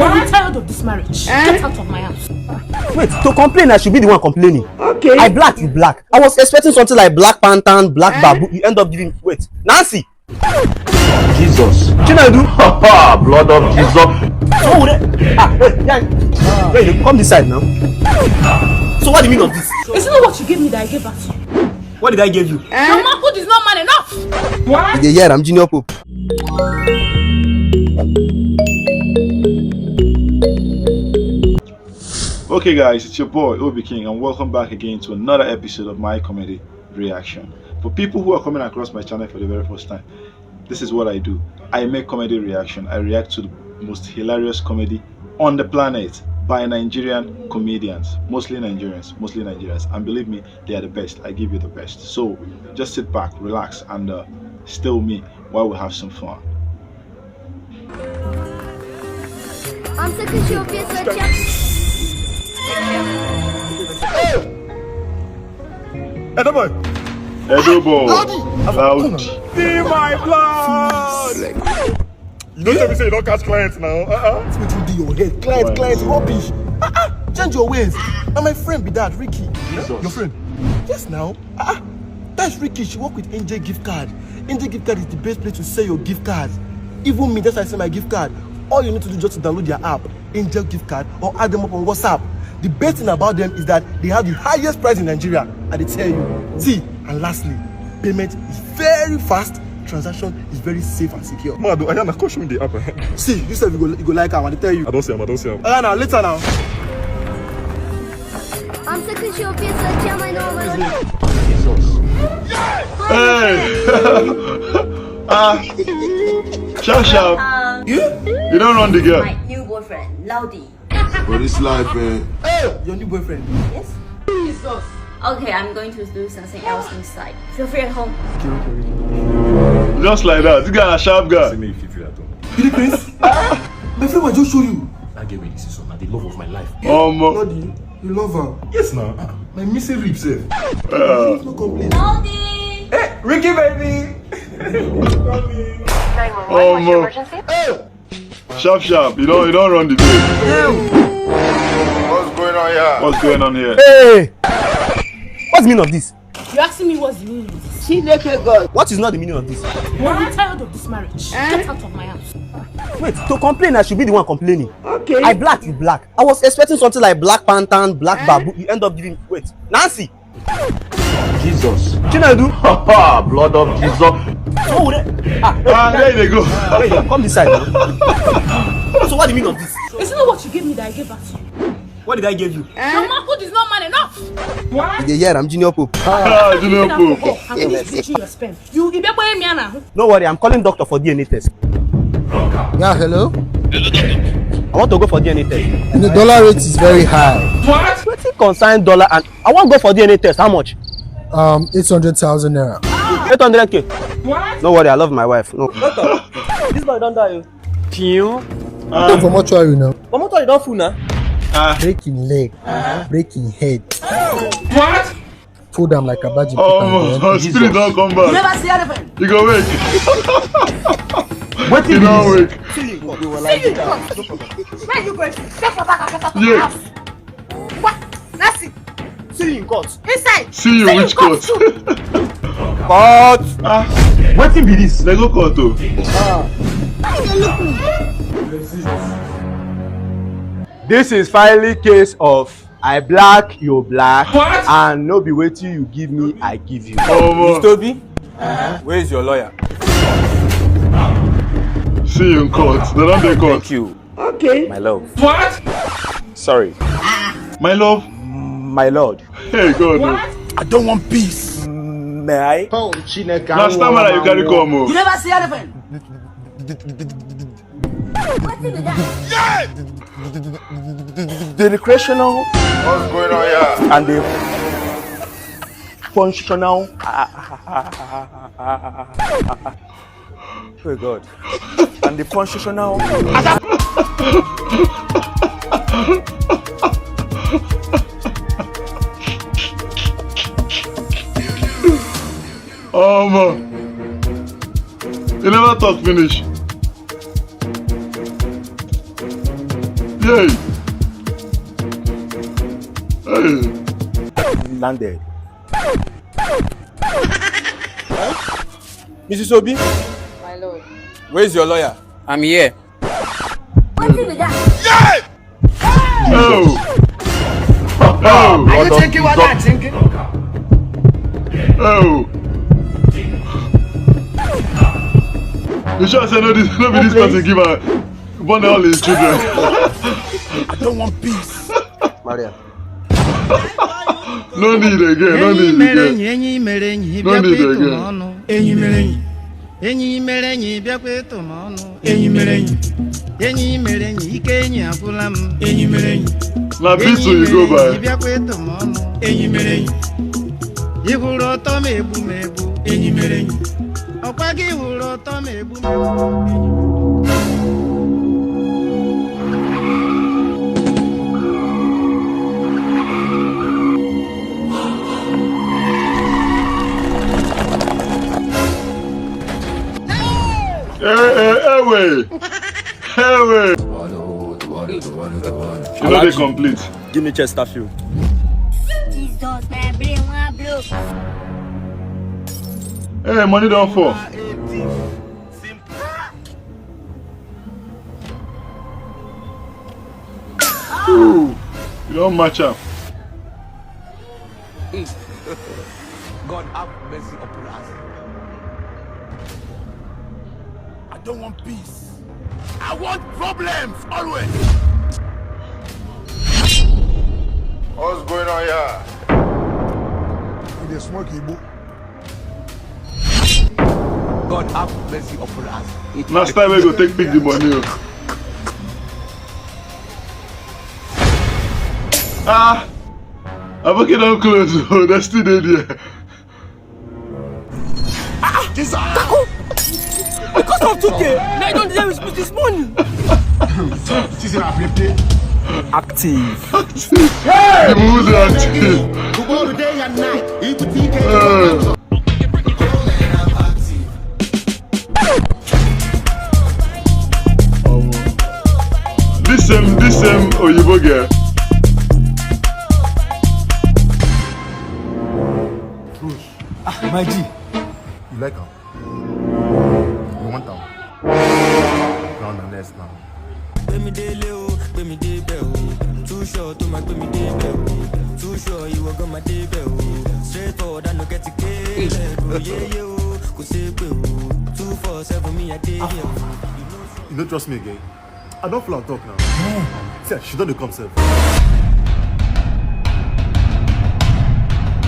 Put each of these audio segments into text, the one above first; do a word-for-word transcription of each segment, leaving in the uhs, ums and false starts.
I'm tired of this marriage. Get out of my house. Wait, to complain, I should be the one complaining. Okay. I black, you black. I was expecting something like black panther, black babu. You end up giving. Wait, Nancy. Jesus. Chinedu. Blood of Jesus. Oh, ah, wait, yeah. Wait, come this side now. So what do you mean of this? Is it not what you gave me that I gave back to you? What did I give you? The manhood is not man enough. What? You dey hear am, Junior Pope? Okay, guys, it's your boy Obi King, and welcome back again to another episode of my comedy reaction. For people who are coming across my channel for the very first time, this is what I do. I make comedy reaction. I react to the most hilarious comedy on the planet by Nigerian comedians, mostly Nigerians, mostly Nigerians. And believe me, they are the best. I give you the best. So just sit back, relax, and uh, stay with me while we have some fun. I'm so confused. Hey! Edo boy. Edo boy. Loud. See my blood. You don't tell me say you don't catch clients now. Uh-uh. Wetin dey your head? Client, client, rubbish. Uh-uh. Change your ways. Na my friend be that, Ricky. Jesus. Your friend? Yes now. Uh-uh. That's Ricky. She work with Angel Gift Card. Angel Gift Card is the best place to sell your gift card. Even me, that's why I sell my gift card. All you need to do is just to download their app, Angel Gift Card, or add them up on WhatsApp. The best thing about them is that they have the highest price in Nigeria. I dey tell you. See, and lastly, payment is very fast, transaction is very safe and secure. Mado, Ayana, come show me the app. See, you sef, you go, you go like am, I dey tell you. I don't see am, I don't see am. Ayana, later now. I'm so confused. Hey! Ah! Sharp, sharp. Um, You? You don't run the girl. My new boyfriend, Laudi. For this life, eh? Hey! Your new boyfriend? Yes. Jesus. Okay, I'm going to do something else inside. Feel free at home. Just like that. This guy a sharp guy. Say me if you feel at home. You dey craze? My friend was just show you. That girl wey you see so na the love of my life. Omo. Laudi, you love her? Yes na. My missing rib sef. Uh, No complain. Laudi! Hey, Ricky baby! Omo. Sharp, sharp. You don't, you don't run the day. What's going on here? What's going on here? Hey! What's the meaning of this? You're asking me what's the meaning of this? Chineke God. What is not the meaning of this? I'm tired of this marriage. Eh? Get out of my house. Wait, to complain, I should be the one complaining. Okay. I black, you black. I was expecting something like black panther, black babu. You end up giving. Wait, Nancy. Jesus. Chinedu. Blood of Jesus. Oh, there. Ah, wait, Ah, there they go. Wait, come this side now. So what do you mean of this? Is it not what you gave me that I gave back to you? What did I give you? The manhood is not man enough. You dey hear am, Junior Pope? Ah, Junior Pope. And finish bleaching your sperm. You, you be boy me now. No worry, I'm calling doctor for D N A test. Yeah, hello? I want to go for D N A test. And the dollar rate is very high. What? Wetin concern dollar and I wan go for D N A test. How much? Um, eight hundred thousand naira. Eight hundred K. What? No worry, I love my wife. No. Doctor, this boy don die o. Piu. Come for mortuary now. But mortuary don full now. Ah. Break him leg, break him head. What? Fold am like a badge. Oh, spirit don come back. You never see anything. You go wake. Wetin You be don this? Wake. See you. Where you going? Get for back and get out of my Yeah. House. What? Nothing. See you in court. Inside. See you See you in which court court? Too. Court. Ah. Wetin be this? They go court o. Ah. Why you dey look me? This is filing case of I black, you black, What? And no be wetin you give me, I give you. Omo. Mister Obi, where is your lawyer? See you in court. They don't dey court. Thank you. Okay. My love. What? Sorry. My love. My lord. Hey, God. What? I don't want peace. May I? Oh, Chineke. Na stamina you carry come o. You never see anything. Wetin be that? The recreational What's going on here? And the functional. Oh God. And the functional. Omo. You never talk finish. Yay! Hey! Landed. Missus Obi, my lord, where is your lawyer? I'm here. Wetin be that? Oh! Oh! Are you thinking what I'm thinking? Oh! You sure say no, this, no be this person give her, born all his children? I don't want peace. Maria. No need again, no need again. Enyi mere enyi, enyi mere enyi, no need again. Enyi mere enyi. Enyi mere enyi, bịakwa ịtụ m ọnụ. Enyi mere enyi. Enyi mere enyi, ike enyi agwụla m. Enyi mere enyi. Na Beetle you go by. Enyi mere enyi, bịakwa ịtụ m ọnụ. Enyi mere enyi. Ị hụrụ ọtọ m egbu m egbu. Enyi mere enyi. Ọkwa gị hụrụ ọtọ m egbu m egbu. Eh, eh, ewe. Ewe. You know they complete. Give me Chesterfield. Jesus, my brain, one blow. Hey, money don't fall. Ooh, you don't match up. God have mercy upon us. I don't want peace. I want problems always. What's going on here? You dey smoke Igbo? God have mercy upon us. Last time we go take pick the money. Oh. Ah, Aboki don't close. Oh, that's still there. Jesus! Taco! Because of two K, now I don't deserve this, this money. This is a fifty. Active. Active. Hey! The moves are active. Tomorrow day and night, even T K. Uh. This same, this same Oyibo girl. Ah, my G. You like her? You want her? Round and next now. Gbemi dele o, gbemi debe o. Too short to my gbemi debe o. Too sure you were gonna debe o. Straight forward, I no get to kill. Yeah, yeah, oh, go say, oh. Two four seven, me, I dey here. You know, you no trust me again? I don't flow talk now. See, she don't come self.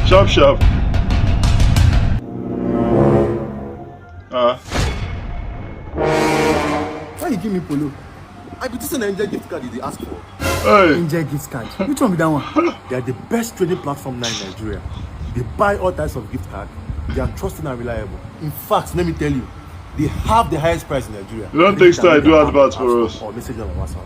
Sharp, sharp. Ah. Why you give me polo? I be this an angel gift card you dey ask for. Hey. Angel gift card. Which one be that one? They are the best trading platform now in Nigeria. They buy all types of gift card. They are trusted and reliable. In fact, let me tell you, they have the highest price in Nigeria. You don't take style, do advert for us. Or message them on WhatsApp.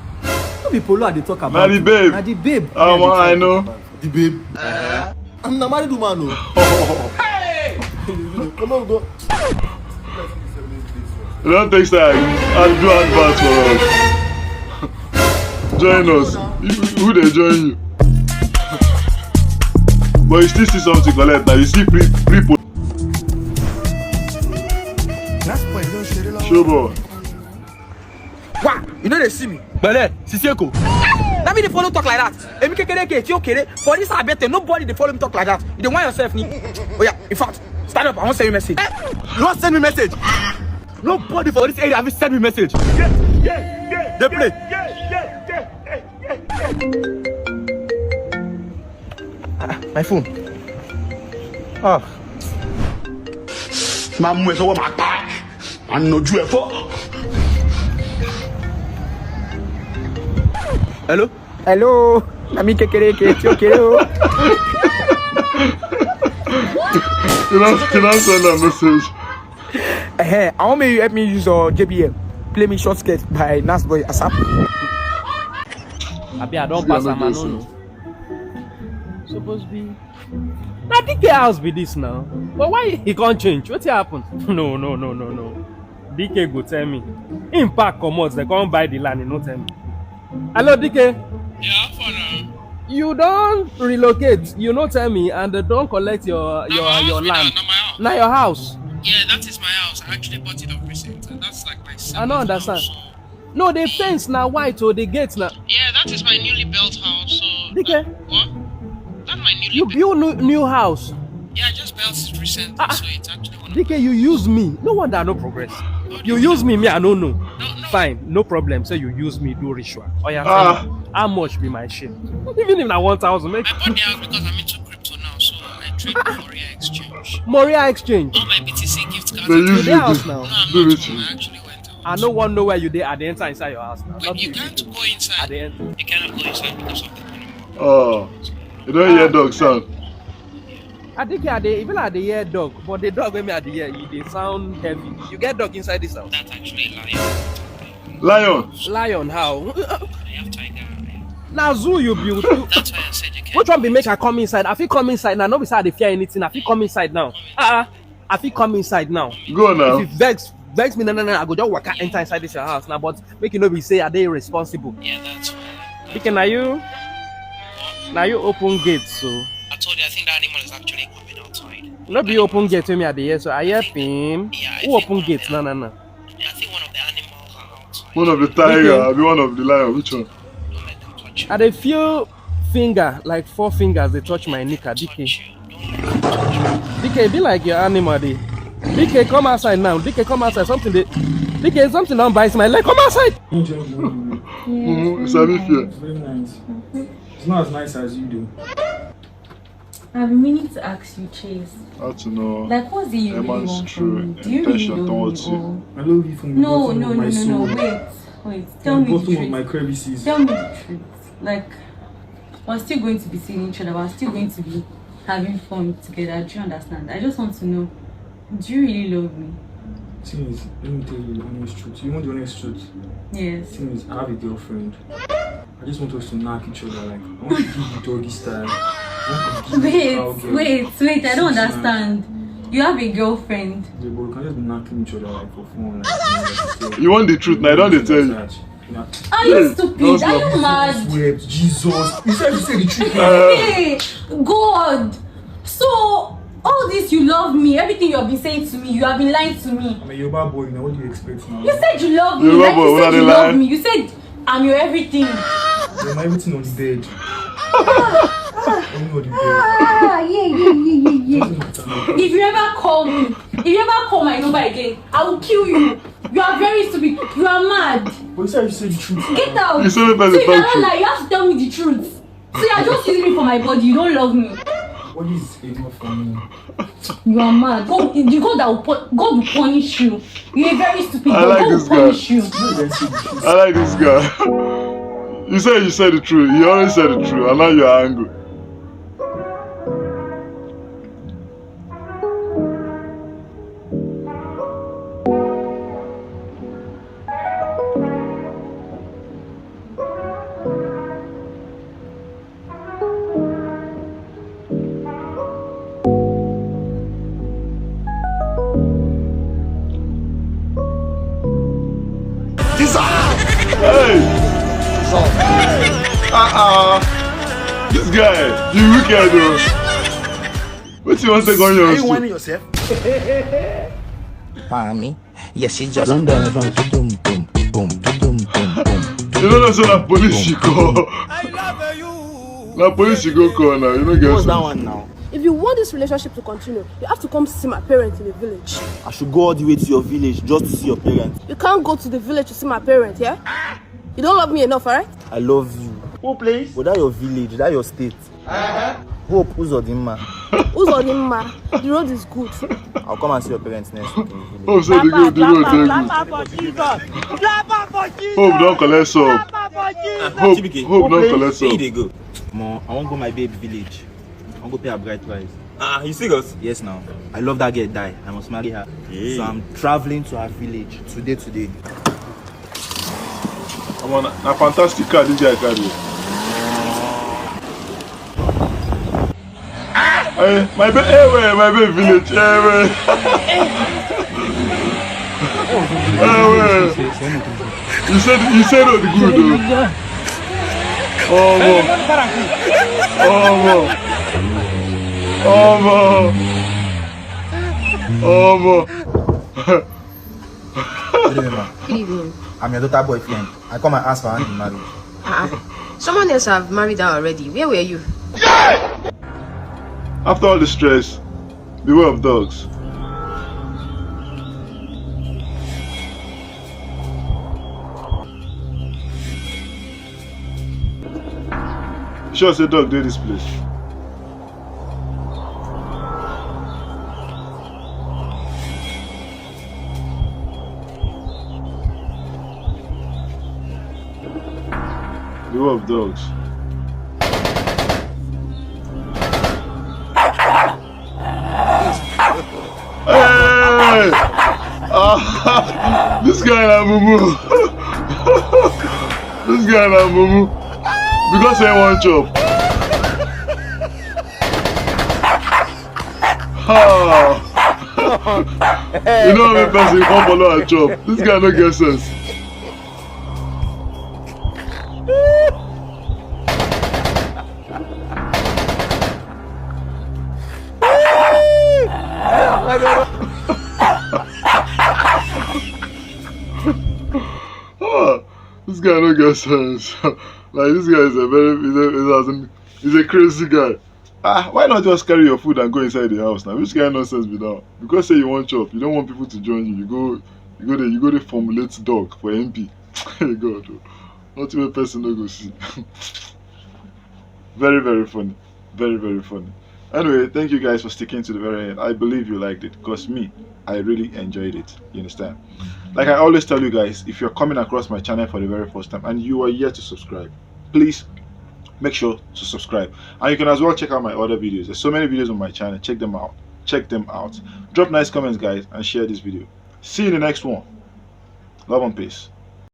No be polo I dey talk about. Na the babe. Na the babe. Ah, I know. The babe. Uh-huh. I'm a married woman, no. Hey! Come on, go. You don't take style. I do advert for us. Join us. Who, who they join you? But you still see something collect now. You see free, free po-, show boy. Wa, you know they see me. Belle, Sisieko. Let me dey follow talk like that. Emi kekere ke, ti o kere. For this abete, nobody dey follow me talk like that. You dey want yourself ni. Oh yeah, in fact, stand up. I won't send you message. Eh? You won't send me message. Nobody for this area have send me message. They play. Ah, my phone. Ah. Máa mú ẹ sọ́wọ́, máa pa ẹ́. Máa nà ojú ẹ fọ́. Hello? Hello. Na me kekere ke, ti o kere o. You don't, you don't send that message. Eh, I want me you help me use uh, J B L. Play me short skirt by Nas Boy Asap. Abi I don pass am, I no know. Suppose be. Na D K house be this now. But why he can't change? What happen? No, no, no, no, no. D K go tell me. Him pack comot, they come buy the land, he no tell me. Hello, D K. Yeah, how far now? You don relocate. You no tell me, and they don collect your your Our your house be land. that, na my house. Na your house. Yeah, that is my house. I actually bought it of recent. And that's like my second I no understand. House, so. No, the fence na white o, the gate na. Yeah, that is my newly built house. So. D K. What? That's my newly You built. Build new new house. Yeah, I just built it recently, Ah, ah. So it's actually one of D K, you use me. No wonder no progress. What do You you use me, me I no know. No, no. Fine, no problem. Say you use me do ritual. Oh yeah, Ah. How much be my share? Even if na one thousand, make I bought the house because I'm into crypto now, so I trade Moria Exchange. Moria Exchange. All my B T C gift cards. They use Dey you house to now. No, I'm do not it. Home. I actually went out. I no wan know where you dey. I dey enter inside your house now. But Not you you can't dey do. Go inside. I dey enter. You cannot go inside because of the animal. Oh, you don't hear dog sound. I think I dey even I dey hear dog, but the dog wey me I dey hear, e dey sound heavy. You get dog inside this house? That's actually a lie. Lion. Lion how? I have tiger. I have- Na zoo you build. That's why I said you can't. Which one be make I come inside? I fit come inside now. No be say I dey fear anything. I fit come inside now. Ah, uh I fit come inside now. Go now. If you vex vex me, no no no, I go just waka enter inside this your house now. But make you no be say I dey irresponsible. Yeah, that's why. Pikin, na you na you open gate so. I told you, I think that animal is actually coming outside. No be open gate wey me I dey hear so. I hear pim. Yeah, I Who think open one of gate? them- No no no. Yeah, I think one of the animals are outside. One of the tiger, I be one of the lion. Which one? Don't let them touch you. I dey feel finger like four fingers dey touch my knicker. D K. Touch you. Don't let them touch you. D K, be like your animal dey. D K, come outside now. D K, come outside. Something dey. D K, something don bite my leg. Come outside. Mumu, you sabi fear. Very nice. It's not as nice as you do. I've been meaning to ask you, Chase. How to know? Like, what's the you A really man's want true from me? Do you really intention love me towards you. or? I love you from the No, bottom no, of no, my no, soul. no. Wait, wait. Tell From me the the bottom of my truth. Crevices. Tell me the truth. Like, we're still going to be seeing each other. We're still going to be having fun together. Do you understand? I just want to know. Do you really love me? Thing is, let me tell you the honest truth. You want the honest truth? Yes. Thing is, I have a girlfriend. I just want us to knock each other. Like, I want to give you doggy style. I want to give you Wait, cowgirl. Wait, wait. I don't Six understand. You have a girlfriend. Yeah, but we can just be knocking each other like for fun. Like, you know, like, You want the truth now, you don't dey tell you. Attach. You know, Are Hey, you stupid? don't Are you stop. mad? Web, Jesus. You said you said the truth. Uh, Hey, God. So, all this you love me, everything you have been saying to me, you have been lying to me. I'm a Yoruba boy now. What do you expect now? You said you love me. Yoruba Like boy, you una said dey you lie. Love me. You said I'm your everything. You're my everything on the bed. Only on the bed. Ah, yeah, yeah, yeah, yeah, yeah. Doesn't matter now. If you ever call me, if you ever call my number again, I will kill you. You are very stupid. You are mad. But you said you said the truth. Get out. You said it So as a you cannot truth. Lie. You have to tell me the truth. So you are just using me for my body. You don't love me. What is enough for me? You are mad. God, the God that will put, God will punish you. You're very stupid. I God like will this guy. Punish you. You said the truth. I like this guy. You said you said the truth. You always said the truth, and now you're angry. Hey! Uh-uh. This guy, you wicked though. What you want to go on your Are you stool? Whining yourself? Palm me. Yes, she just dum dum dum dum dum dum dum dum dum. You don't know so that police you call. I love you. Now police you go call now. You don't get What's that sense. One now? If you want this relationship to continue, you have to come see my parents in the village. I should go all the way to your village just to see your parents. You can't go to the village to see my parents, yeah? You don't love me enough, alright? I love you. Who plays? But that your village, that your state. Hope Uzodinma. Uzodinma, the road is good. I'll come and see your parents next week in the village. Hope said the good, the road dey good. Clap for Jesus. Clap for Jesus. Hope don't collect some. Clap for Jesus. Hope, hope don't collect Where some. They go? Mo, I won't go my babe village. I won't go pay her bride price. Ah, you serious? Yes, now. I love that girl die. I must marry her. So I'm traveling to her village today, today. Come on, na fantastic car this guy carry. Eh, my babe, eh, where, my babe village, eh, where? Eh, where? You said, you said all the good though. Omo. Omo. Omo. Omo. Good evening, ma'am. Good evening. I'm your daughter boyfriend. I come and ask for hand in marriage. Ah, ah. Someone else have married her already. Where were you? After all the stress, the way of dogs. Sure say dog dey this place. The war of dogs. Hey! Ah, this guy na mumu. This guy na mumu. Because I want chop. Ha! You know how many person come follow and chop. This guy no get sense. Ah, this guy no get sense. Like, this guy is a very, is a, is, as in, he's a crazy guy. Ah, why not just carry your food and go inside the house now? Which kind of nonsense be that? Because say you want chop, you don't want people to join you. You go, you go there, you go there formulate dog for M P. Hey God, oh. Not even person no go see. Very, very funny. Very, very funny. Anyway, thank you guys for sticking to the very end. I believe you liked it, because me, I really enjoyed it. You understand? Like I always tell you guys, if you're coming across my channel for the very first time and you are yet to subscribe, please make sure to subscribe. And you can as well check out my other videos. There's so many videos on my channel. Check them out. Check them out. Drop nice comments, guys, and share this video. See you in the next one. Love and peace.